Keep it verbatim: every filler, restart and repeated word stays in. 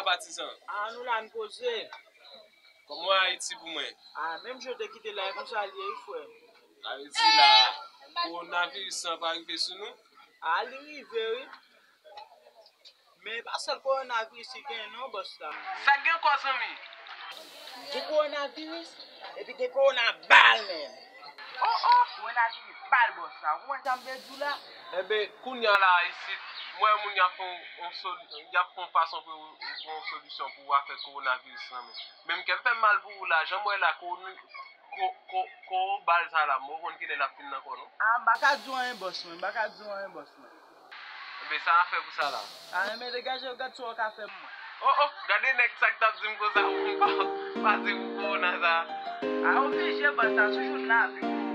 Patizan. A, nou la, n poze. Kòman Ayiti pou mwen? A, menm jan w te kite la, e konsa l ye, wi, frè m. Sa vle di la, kowonaviris lan pa rive sou nou? A, li rive, wi. Men e pa sèl kowonaviris ki genyen non, bòs la. Sa gen ankò, zanmi? Gen kowonaviris, epi gen kowona bal menm. O, o, kowonaviris bal, bòs la. Ou konprann sa m vle di w la? Enben, kounye a la, isit, m wè moun y ap fè yon, yon soli-, y ap fè yon fason pou yo, pou yon solisyon pou afè kowonaviris lan, men. Men m kè m fè m mal pou ou la, jan m wè la, kowona-, ko, ko, ko bal sa la, m pa konn kilè l ap fin nan kò, non. A, m pa ka di w anyen, bòs mwen, m pa ka di w anyen, bòs mwen. Enben, sa a fè pou sa la. A, enben, degaje w, gad sa w ka fè pou mwen. O, o, gade nèg sa k t ap di m konsa pou m pa, pa di pou kowona sa. A, oblije, bòs la, toujou n la avèk ou.